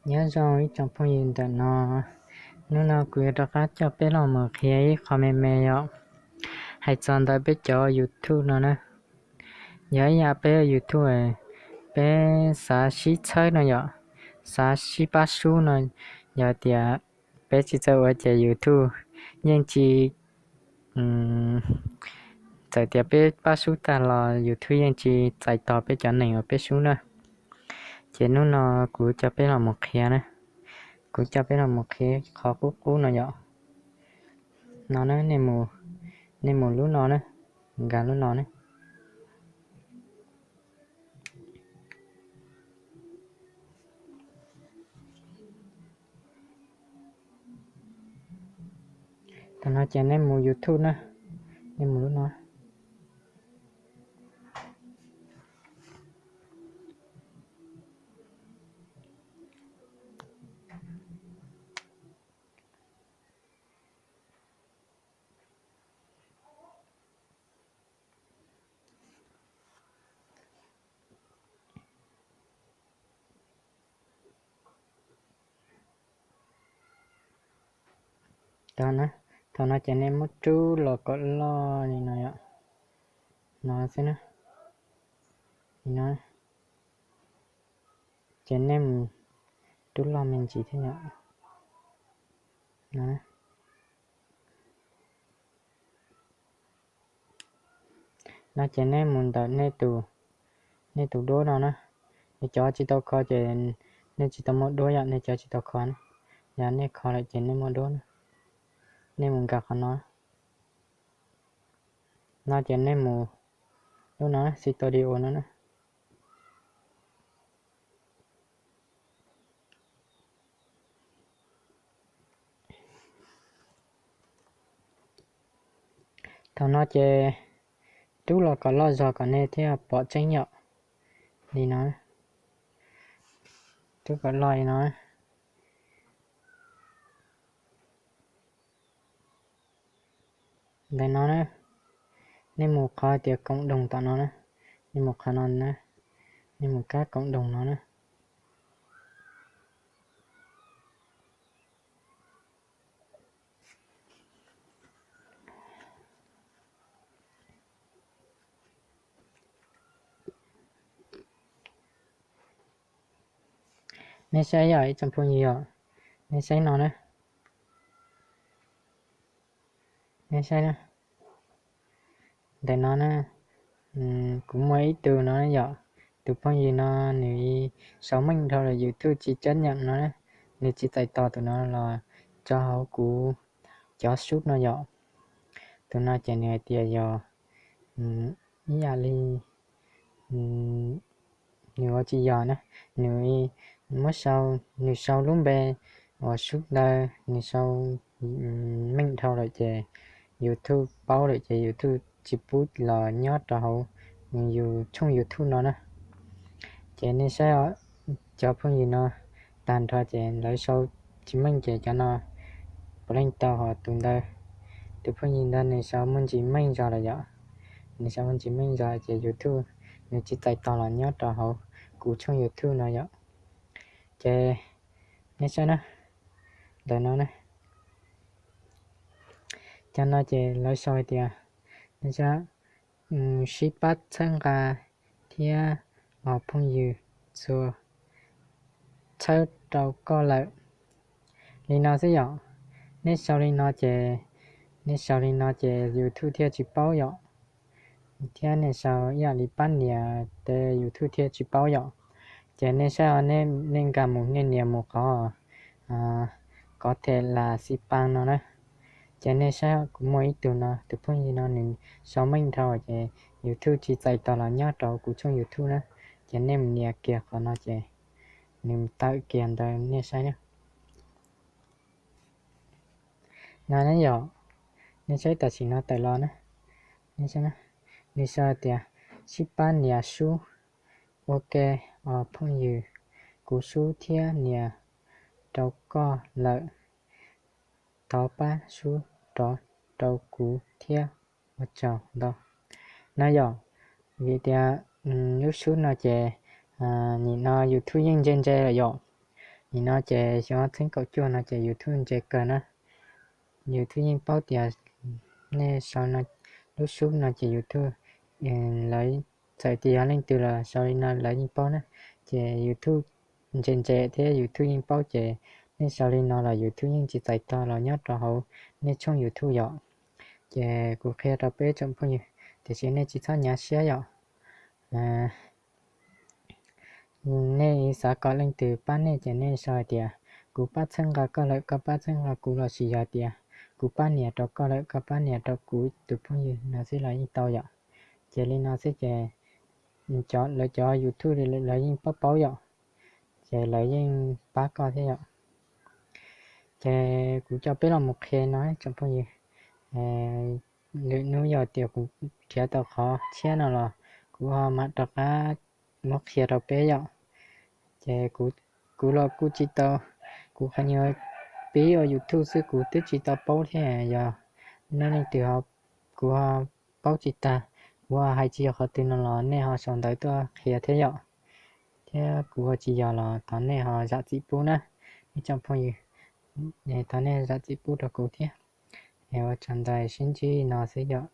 Nyob zoo ib tsoom phooj ywg ntawm no, hnub no kuv yuav rov qab coj peb los mus qhia ib qho me me yom, hais txog ntawm peb cov YouTube no na. Yog ib yam peb YouTube, peb xav sib txhawb no yom, xav sib pab sub no, yog tias peb tsis txawj ua ces YouTube yeej tsis, txawm tias peb pab sub tag los YouTube yeej tsis txais tos peb cov neeg uas peb sub na. Ces hnub no kuv coj peb los mus qhia na, kuv coj peb los mus qhia qhov qub qub no yom. No na, nej mus lub no na, nkag lub no na. Thaum no ces nej mus YouTube na, nej mus lub no. Thaum no ces nej muab rub los kom loj li no yom. No xwb na. Li no. Ces nej mus rub loj me ntsis thiab yom. No ces nej mus ntawm nej tus duab no na. Nej cov tsis tau kho ces nej tsis tau muaj duab yom, nej cov tsis tau kho na. Yog nej kho lawm ces nej muaj duab na. Nej mus nkag qhov no. No ces nej mus lub no, Studio no na. Thaum no ces rub los kom loj zog kom nej thiaj pom tseeb yom. Li no, rub kom loj li no. Ntawm no na, nej mus qhov tias cộng đồng tom no na, nej mus qhov no na, nej mus kab cộng đồng no na. Nej saib yom ib tsoom phooj ywg yom, nej saib no na. Nej saib na, ntawm no na, kuv muaj ib tug no yom, tus phooj ywg no nws sau meej dhau lawm YouTube tsis chấp nhận no na, nws tsis txais tos tus no los tso hauv kuv cov sub no yom. Tus no ces nws hais tias yog ib yam li nws ua tsis yog na, nws muab sau, nws sau lub npe uas sub ntawd, nws sau meej dhau lawm ces YouTube paub lawm ces YouTube tsis pub los nyob rau hauv nws yus tshooj YouTube no na. Ces nej saib cov phooj ywg no, tag nrho ces lawv sau tsis meej ces cov no puav leej tau, ho tus ntawd, tus phooj ywg ntawd nws sau muaj ntsis meej zog lawm yom. Nws sau muaj ntsis meej zog ces YouTube nws tsis txais tos los nyob rau hauv kuv tshooj YouTube no yom. Ces nej saib na, ntawm no na, cov no ces lawv sau hais tias, nej saib, sib pab txhawb nqa thiab os phooj ywg txhua, txhawb rau koj lawm. Li no xwb yom. Nej sau li no ces, nej sau li no ces YouTube thiaj tsis paub yom. Thiab nej sau ib yam li pab nias tes YouTube thiaj tsis paub yom. Ces nej saib, nej nkag mus, nej nias mus qhov có thể là xi pang no na. Ces nej saib, kuv muaj ib tug no, tus phooj ywg no nws sau meej dhau ces YouTube tsis txais tos los nyob rau kuv tshooj YouTube na. Ces nej mus nias kiag qhov no ces nws tawm kiag ntawd nej saib na. No ne yom, nej saib tam sim no tawm los na. Nej saib, nws sau tias sib pab nias sub ua ke os phooj ywg, kuv sub thiab nias rau koj lawm, thov pab sub rov rau kuv thiab, ua tsaug ntau. No yom, vim tias lub sub no ces nim no YouTube yeej ntse ntse lawm yom. Nim no ces xyoo ob txhiab kaum cuaj no ces YouTube ntse kawg na. YouTube yeej paub tias nej sau lub sub no ces YouTube, lawv txawm tias yog leej twg los sau li no lawv yeej paub na. Ces YouTube ntse ntse thiab YouTube yeej paub ces nej sau li no los YouTube yeej tsis txais tog los nyob rau hauv nej tshooj YouTube yom. Ces kuv qhia rau peb tsoom phooj ywg, tiam sis nej tsis txhob nyav siab yom. Nej xav kom leej twg pab nej ces nej sau hais tias kuv pab txhawb nqa koj lawm koj pab txhawb nqa kuv los sis yog tias kuv pab nias rau koj lawm koj pab nias rau kuv tus phooj ywg no xwb los yeej tau yom. Ces li no xwb ces lawv cov YouTube li lawv yeej paub paub yom, ces lawv yeej pab koj thiab yom. Ces kuv coj peb los mus qhia no tsoom phooj ywg. Lwm hnub yog tias kuv nrhiav tau qhov tshiab no los kuv ho mam rov qab muab qhia rau peb yom. Ces kuv los kuj tsis tau, kuv qhov nyuag pib ua YouTube xwb kuv twb tsis tau paub thiab, yog nej leej twg ho, kuv ho paub tsis tag, kuv ho hais tsis yog qhov twg no los nej ho sau ntawv tuaj qhia thiab yom. Thiab kuv ua tsis yog los thov nej ho zam txim pub na, ib tsoom phooj ywg, thov nej zam txim pub rau kuv thiab. Es ua tsaug ntau, sib ntsib no xwb yom.